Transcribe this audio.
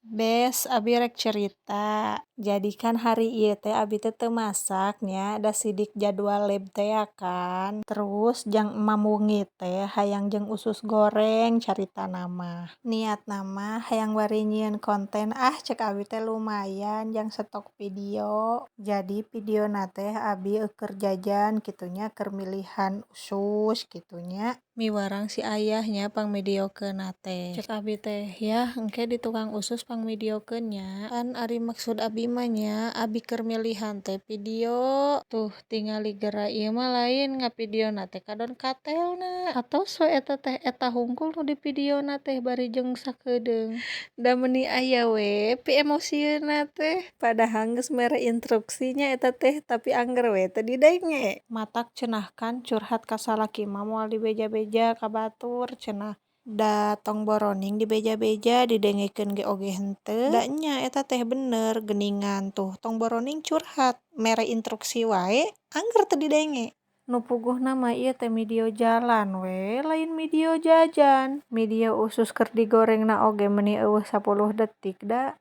Bes abi rek cerita. Jadi kan hari ieu teh abi teh teu masak nya, da sidik jadwal lab tea kan. Terus jang emam wengi teh hayang jeung usus goreng caritana mah. Niatna mah hayang bari nyieun konten ah cek abi teh lumayan jang stok video. Jadi videona teh abi keur jajan kitu nya, keur milihan usus kitu nya. Miwarang si ayah nya pangvideokeunna teh. Cek abi teh, "Yah, engke di tukang usus pangvideokeun nya." Pan ari maksud abi mah nya, abi keur milihan teh video. Tuh tingali geura ieu mah lain ngavideona teh kadon katelna. Atos we eta teh eta hungkul nu divideona teh bari jeung sakedeung. Da meuni aya we piemosieunna teh. Padahal geus mere instruksi nya eta teh, tapi angger we teu didenge. Matak cenah kan curhat ka salaki mah moal dibeja-beja ka batur cenah. Da tong boroning dibeja-beja, didengekeun ge oge henteu. Da nya eta teh bener geuningan tuh tong boroning curhat, mere instruksi wae angger teu didenge. Nu puguhna mah ieu teh video jalan we lain video jajan. Video usus keur digorengna oge meuni eueuh 10 detik da.